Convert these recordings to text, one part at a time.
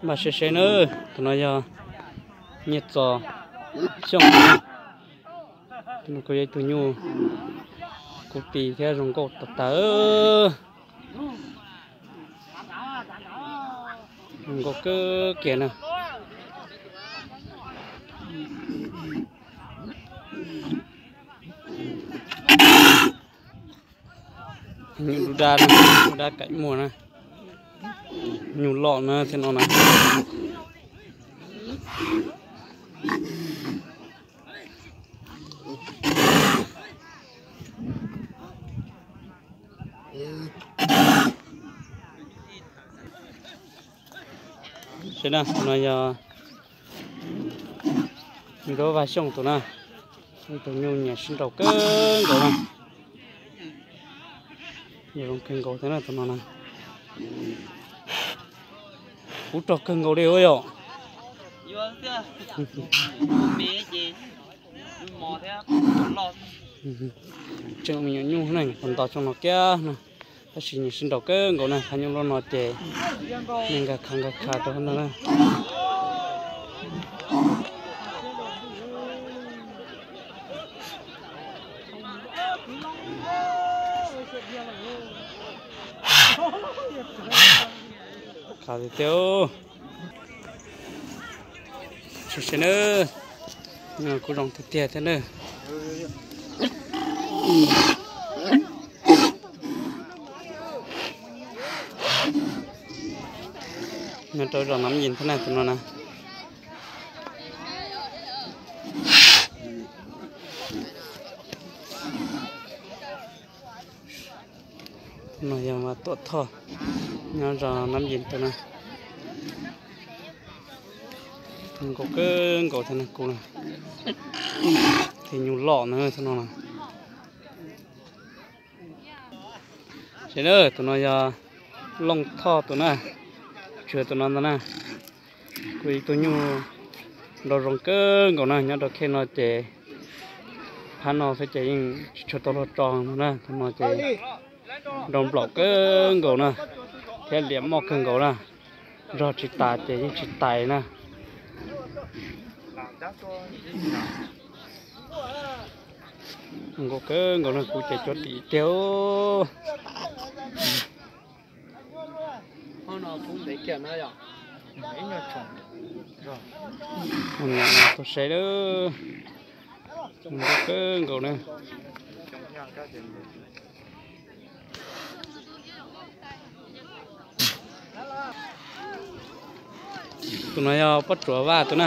Npaj seb seb nawb, tus no yog Nyiaj Txos Xyooj. Tus no kuj yog ib tug nyuj kuv tis thiab zoo nkauj tas tas. Zoo nkauj kawg kiag na. Nyuj dub dab, dub dab kaim muag na. Nyuj loj na thiab no na. Seb na, tus no yog Nyuj Dub Vaj Xyooj tus na. Ib tug nyuj nyiam sib nraus kawg nkaus na. Nyiam zoo kawg nkaus thiab na tus no na. Kuv rog kawg nkaus li ua yom. Tseem me nyuam nyuj na, nyuam qhuav nto xyoo no kiag na. Tab sis nyiam sib nraus kawg nkaus na, phaj nyuj loj no ces nyias nkag khav nkag khav rau no na. Khav tiag tiag. Seb seb nawb, kuj zoo tiag tiag thiab nawb. Nyob rau zos Nam Yim thiab na tus no na. No yog Vam Tuam Thoj nyob zos Nam Yim tus na. Zoo nkauj kawg nkaus thiab na kuv na. Tus nyuj loj na thiab no na. Seb na, tus no yog Looj Thoj tus na, tsuag tus no ntag na. Kuj ib tug nyuj nraus zoo kawg nkaus na, nyob rau khej no ces phab no xwb ces yeej tsis tshua tau luag tso no na, tus no ces nraus nplaum kawg nkaus na, thiab liam moj kawg nkaus na, zog tsis tas ces yeej tsis tais na. Zoo nkauj kawg nkaus na, kuv ces cuab tim tiag. Tus saib lawm, zoo nkauj kawg nkaus na. Tus no yog Pob Tsuas Vaj tus na.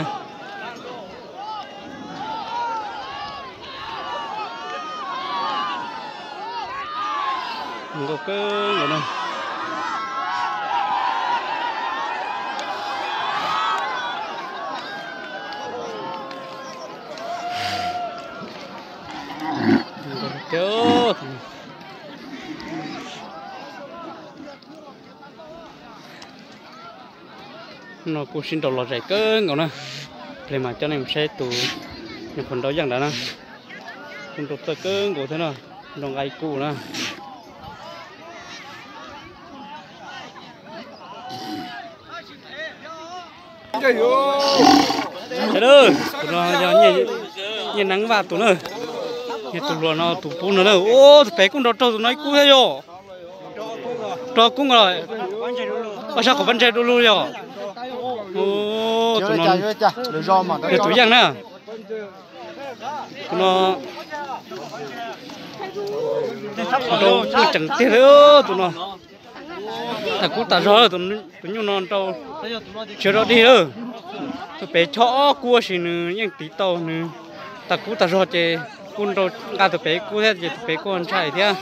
Nkauj kawg nkaus na. No kuj sib nraus los zais kawg nkaus na. Pleg mas coj nej mus saib tus nyuam qhuav nraus yeej ntawd na. Kuj nraus txawj kawg nkaus thiab na, nraus nqa ib kuj na. Sawv daws, tus no yog Nyiaj Neeb Vaj tus na, yog tus hluas no tus pub no na. Ua tus pem kuj nraus raug tus no ib kub thiab yom. Raug kub nkaus, ua sab qhov pab ntse du lug yom. Tus no yog tus yeej na. Tus no nraus kuj tseem tiag li tus no. Tag kub tag zog, tus nyuj no nraus tsis rau dig lawm. Tus pem chob ob kub tab sis nws yeej tiv tau nws. Tag kub tag zog ces kuj nraus nqa tus pem kub thiab ces tus pem kuj ntshai thiab.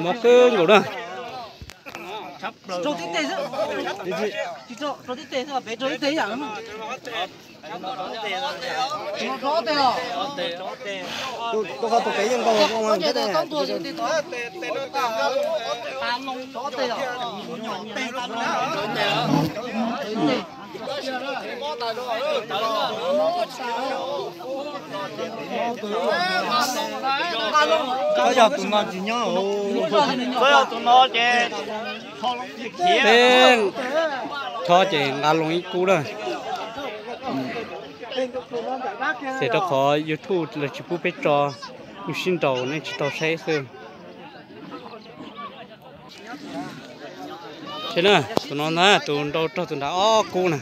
Mob kawg nkaus na. Txhob yog tus no tsis nyob. Txhob yog tus no ces peb chob ces nqa loo ib kub na. Ces rau qhov YouTube lawv tsis pub peb tso, nyuj sib nraus nej tsis tau saib xwb. Saib na, tus no ntag, tus nrau raug tus nrad ob kub na.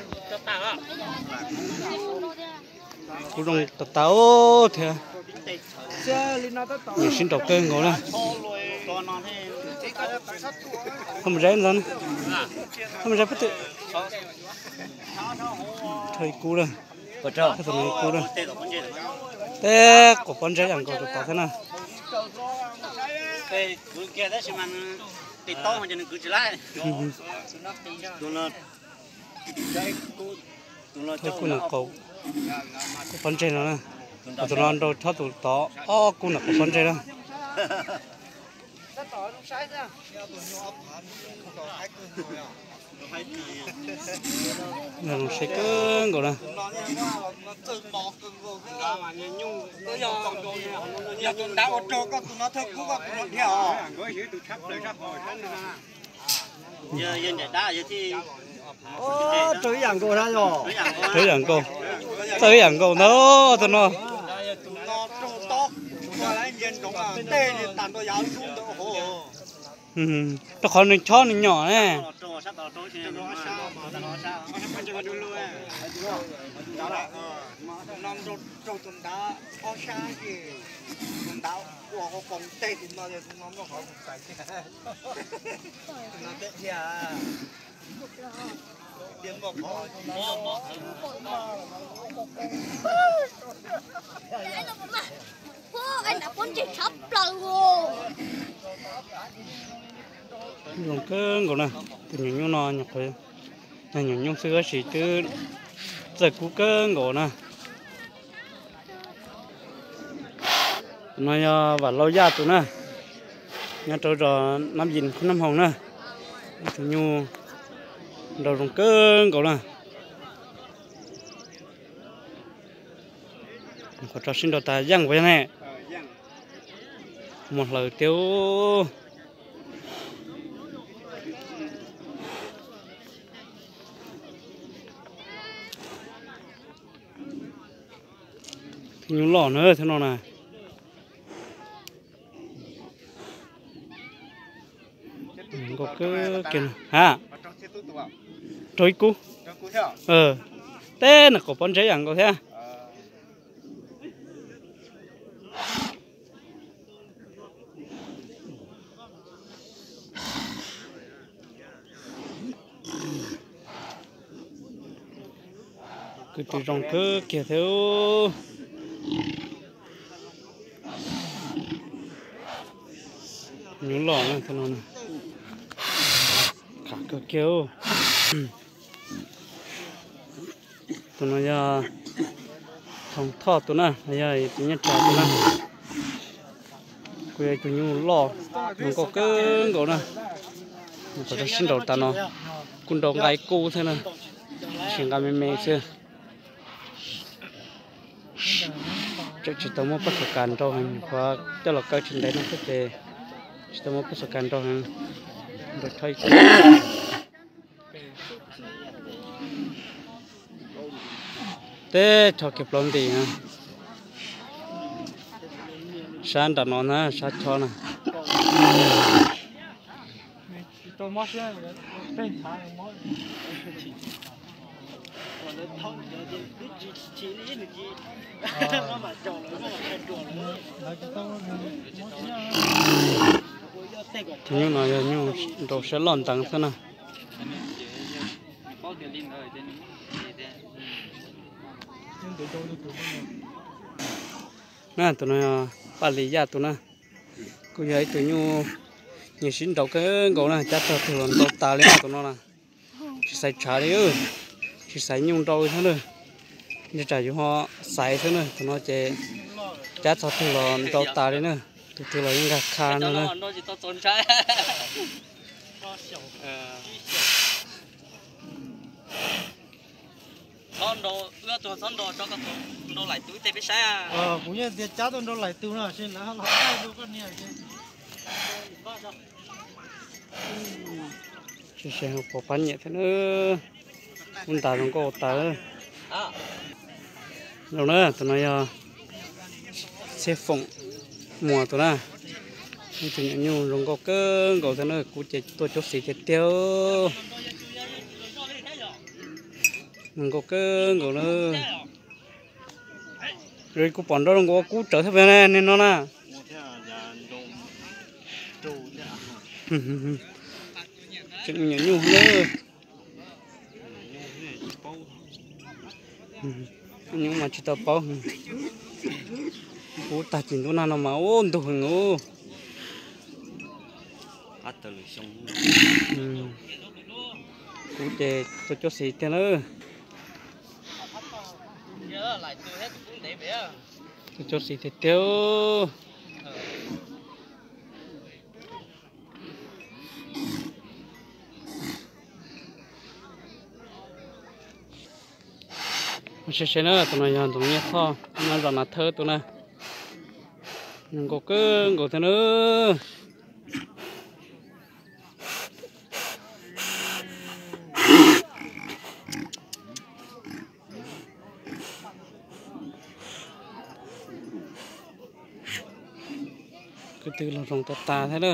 Kub zoo tas tas thiab. Nyuj sib nraus kawg nkaus na. Thaj mus zaib ntag, thaj mus zaib pab twm. Rau ib kub na, tus no ib kub na. Teb quav pob ntseg yam nkaus tus tod thiab na. Thaj kub na, quav pob ntseg no na. Tus no nrau chob tus tod ob kub na, quav pob ntseg na. Zoo siab kawg nkaus na. Raug ib yam nkaus, txawj ib yam nkaus ntag tus no. Rau qhov nws chob nws nyom ne. Zoo kawg nkaus na, tus nyuam nyuj no nyuam qhuav, nyuam nyuj xwb tab sis twb txawj kub kawg nkaus na. Tus no yog Vam Lauj Yaj tus na, nyob rau zos Nab Yis Khub Nab Hoos na. Tus nyuj nrau zoo kawg nkaus na. Qhov tso sib nrau tas yeej puas yog ne? Muaj hlaws tiag. Tus nyuj loj na, tus no na. Nkauj kawg kiag na. Ha, rau ib kub. Teb na, quav pob ntseg yam nkaus thiab. Kwv tw zoo kawg kiag thiab. Nyuj loj na, tus no na. Khav kawg kiag. Tus no yog Thoo Thoj tus na, yog tus Nyiaj Tsav tus na. Kuj yog tus nyuj loj, zoo nkauj kawg nkaus na. Qhov tso sib nrau tas no, kuj nrau nqa ib kub thiab na, tab sis nqa me me xwb. Tseem tsis tau muaj paj xom kas nrau heev, nyuam qhuav coj los kaw tsis ntev no xwb ces tsis tau muaj paj xom kas nrau heev. Nrau chob ib kub. Teb chob kiag plaub nti na. Sab nram no na, sab chob na. Tus nyuj no yog nyuj nrau siab loj nteev xwb na. Na, tus no Paj Lis Yaj tus na, kuj yog ib tug nyuj, nyuj sib nrau kawg nkaus na, cab txog twg los nrau tas li na tus no na. Tsis xaiv tshav li, tsis xaiv nyuj nrau li thiab na. Ntshe tsam yus ho xaiv xwb na, tus no ces cab txog twg los nrau tas li na, tus twg los yeej nkag kha no na. Txhob nrau, wb tus txhob nrau tso, koj nrau laim tus ib teg peb saib. Kuv yeej tias cab tuaj nrau laim tus no, lawv los thaij rau koj niam. Tsis se pom pab nyiam thiab na. Kub ntas zoo nkauj tas. Zoo na, tus no yog Txhiaj Foom Muas tus na. Ib tug nyuam nyuj zoo nkauj kawg nkaus thiab na, kub ces tuaj cuab xis tiag tiag. Zoo nkauj kawg nkaus na. Kuv pom nrau zoo nkaus ua kub tsawv thiab ne no na. Tseem nyuam nyuj na. Nyuj mas tsis tau paub. Kub tag kis ntuj nag no mas ua ntug heev ub. Kub ces tuaj cuab xis tiag na. Tuaj cuab xis tiag tiag. Ua se se na, tus no yog Ntxoov Nyiaj Thoj, nyob zos Nas Thawb tus na. Zoo nkauj kawg nkaus thiab na. Kwv tw los zoo tas tas thiab na.